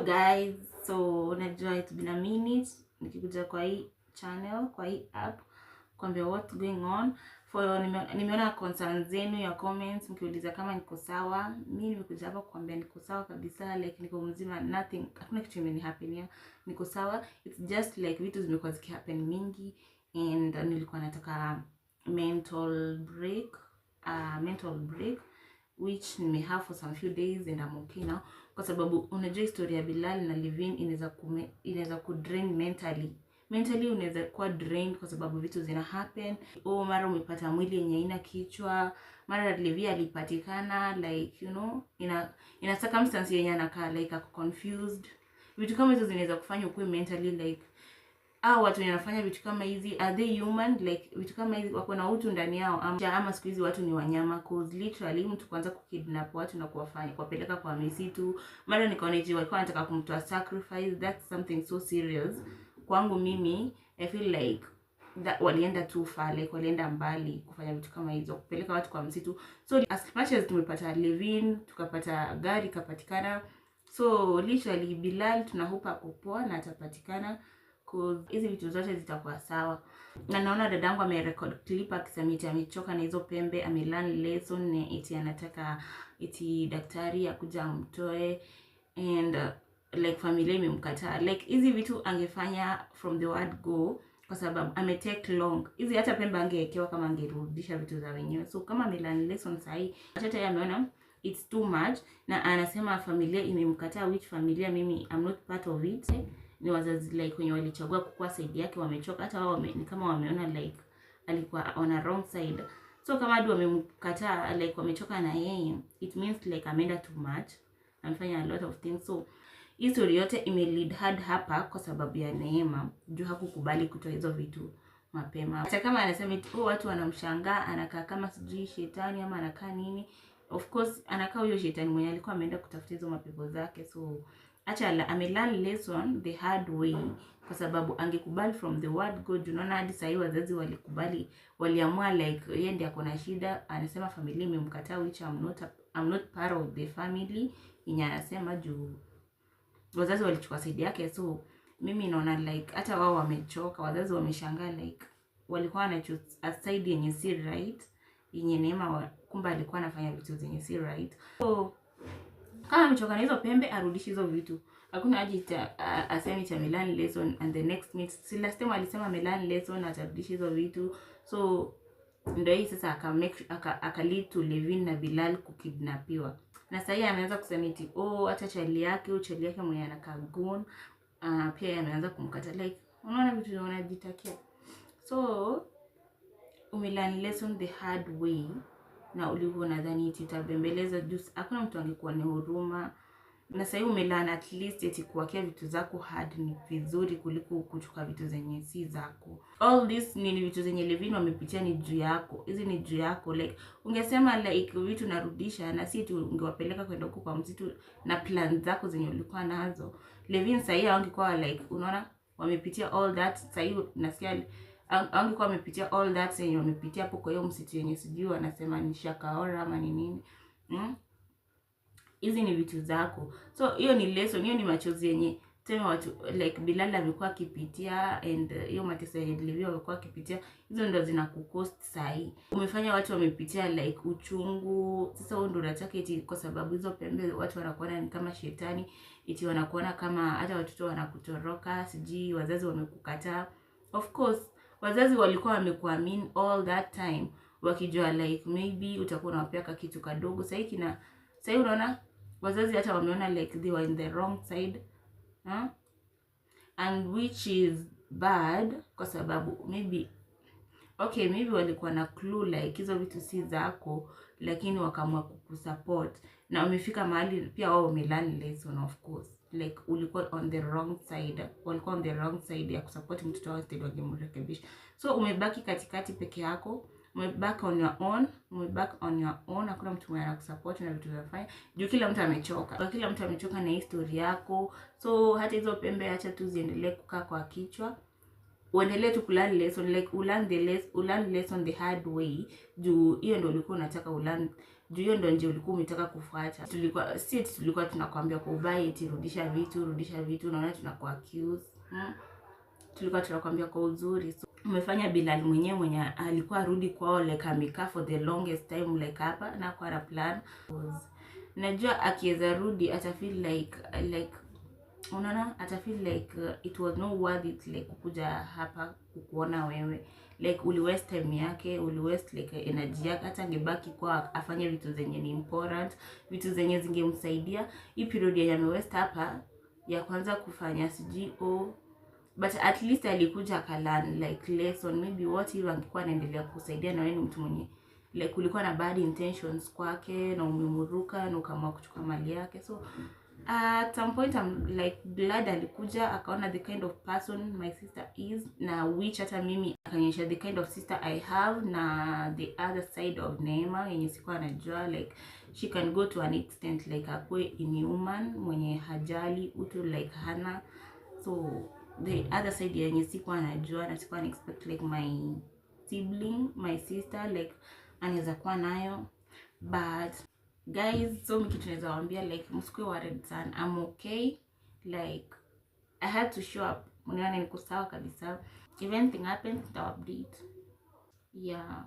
Hello guys, so unajua it's been a minute nikikuja kwa hii channel, kwa hii app kuambia what's going on. For nimeona concerns zenu ya comments mkiuliza kama niko sawa. Mimi nimekuja hapa kuambia niko sawa kabisa, like niko mzima, nothing, hakuna kitu imenihappenia. Niko sawa. It's just like vitu zimekuwa zikihappen mingi and nilikuwa nataka mental break which nimehave for some few days and I'm okay now, kwa sababu unajua historia ya Bilal na Levin inaweza kudrain mentally. Mentally unaweza kuwa drained kwa sababu vitu zina happen. Oh, mara umepata mwili yenye haina kichwa, mara Levi alipatikana like ina circumstance yenye anakaa like ako confused. Vitu kama hizo zinaweza kufanya ukuwe mentally like, au watu wenye wanafanya vitu kama hizi, are they human? Like vitu kama hizi, wako na utu ndani yao ama siku hizi watu ni wanyama? 'Cause literally mtu kwanza kukidnap watu na kuwafanya kuwapeleka kwa misitu, mara nikaona eti walikuwa wanataka kumtoa sacrifice. That's something so serious. Kwangu mimi I feel like that walienda too far, like walienda mbali kufanya vitu kama hizo, kupeleka watu kwa msitu. So as much as tumepata Levin, tukapata gari ikapatikana, so literally Bilal tunahope ako poa na atapatikana, 'cause hizi vitu zote zitakuwa sawa. Na naona dadangu amerecord clip akisema eti amechoka na hizo pembe, amelearn lesson na eti anataka eti daktari akuja amtoe and like familia imemkataa. Like hizi vitu angefanya from the word go, kwa sababu ametake long. Hizi hata pembe angewekewa kama angerudisha vitu za wenyewe. So kama amelearn lesson sahi, hata yeye ameona it's too much na anasema familia imemkataa, which familia mimi I'm not part of it. Ni wazazi like wenye walichagua kukua side yake wamechoka, hata wao ni kama wameona like alikuwa on a wrong side. So kama hadi wamemkataa, like wamechoka na yeye, it means like ameenda too much, amefanya a lot of things. So hii story yote imelead hadi hapa kwa sababu ya Neema, juu hakukubali kutoa hizo vitu mapema. Hata kama anasema eti, oh, watu wanamshangaa anakaa kama sijui shetani ama anakaa nini. Of course anakaa huyo shetani mwenye alikuwa ameenda kutafuta hizo mapepo zake. So acha amelearn lesson the hard way, kwa sababu angekubali from the word go. Unaona hadi sahii wazazi walikubali, waliamua like yeye ndiye ako na shida. Anasema familia imemkataa, which I'm not part of the family yenye anasema, juu wazazi walichukua side yake. So mimi naona like hata wao wamechoka, wazazi wameshangaa like walikuwa wana choose a side yenye si right, yenye Neema kumbe alikuwa anafanya vitu zenye si right. So kama amechoka na hizo pembe, arudishe hizo vitu. Hakuna haja aseme cha amelearn lesson and the next minute, si last time alisema amelearn lesson, atarudisha hizo vitu? So ndio hii sasa aka lead to Levin na Bilal kukidnapiwa, na sasa hii ameanza kusema eti, oh, hata chali yake, huyu chali yake mwenye anakaa gun, pia yeye ameanza kumkata. Like unaona vitu unajitakia. So umelearn lesson the hard way, na ulikuwa unadhani eti utabembeleza juu hakuna mtu angekuwa ni huruma. Na sahii umelearn at least eti kuwakia vitu zako hard ni vizuri kuliko kuchukua vitu zenye si zako. All this ni vitu zenye Levin wamepitia ni juu yako, hizi ni juu yako. Like ungesema like vitu narudisha na si tu ungewapeleka kwenda huko kwa msitu na plan zako zenye ulikuwa nazo, Levin sahii hawangekuwa like, unaona wamepitia all that. Sahii nasikia hawangekuwa wamepitia all that yenye wamepitia hapo kwa hiyo msitu yenye sijui wanasema ni Shakaora ama ni nini? Hizi ni vitu zako. So hiyo ni lesson, hiyo ni machozi yenye tuseme watu like Bilal amekuwa akipitia and hiyo mateso yenye Levin amekuwa akipitia, hizo ndo zinakucost sahi. Umefanya watu wamepitia like uchungu. Sasa wewe ndo unataka eti kwa sababu hizo pembe watu wanakuona ni kama shetani, eti wanakuona kama hata watoto wanakutoroka, sijui wazazi wamekukataa. Of course wazazi walikuwa wamekuamini all that time wakijua like maybe utakuwa unawapea kitu kadogo. Sahii kina sahii unaona wazazi hata wameona like they were in the wrong side, huh? And which is bad, kwa sababu maybe, okay, maybe walikuwa na clue like hizo vitu si zako, lakini wakaamua kukusupport na wamefika mahali pia wao wamelearn lesson. Of course like ulikuwa on the wrong side, walikuwa on the wrong side ya kusupport mtoto wao instead wangemrekebisha. So umebaki katikati peke yako, umebaki on your own, umebaki on your own. Hakuna mtu mwenye anakusupport na vitu unafanya, juu kila mtu amechoka, kila mtu amechoka na hii story yako. So hata hizo pembe acha tu ziendelee kukaa kwa kichwa, uendelee tu kulearn lesson, like ulearn the lesson the hard way, juu hiyo ndio ulikuwa unataka ulearn. Juu hiyo ndio njia ulikuwa umetaka kufuata. Tulikuwa si eti tulikuwa tunakwambia kwa ubaya eti rudisha vitu, rudisha vitu, unaona tunaku accuse. Tulikuwa tunakwambia kwa uzuri. So, umefanya Bilal mwenyewe mwenye alikuwa arudi kwao, like amekaa for the longest time like hapa na kwa na plan. Najua akiweza rudi ata feel like unaona, ata feel like it was not worth it like kukuja hapa kukuona wewe. Like uli waste time yake, uli waste like energy yake. Hata angebaki kwa afanye vitu zenye ni important, vitu zenye zingemsaidia. Hii period yenye ame waste hapa ya kwanza kufanya sijui, oh, but at least alikuja akalearn like lesson. Maybe what if angekuwa anaendelea kusaidia na wewe ni mtu mwenye like ulikuwa na bad intentions kwake na umemruka na ukaamua kuchukua mali yake. So at some point I'm like glad alikuja akaona the kind of person my sister is, na which hata mimi akanionyesha the kind of sister I have na the other side of Neema yenye sikuwa najua, like she can go to an extent like akuwe inhuman, mwenye hajali utu, like hana. So the other side yenye sikuwa najua na sikuwa expect like my sibling, my sister, like anaweza kuwa nayo. But guys, so mi kitu naweza waambia, like msikuwe worried sana. I'm okay. Like I had to show up, mnione niko sawa kabisa. If anything happens, nita update. Yeah.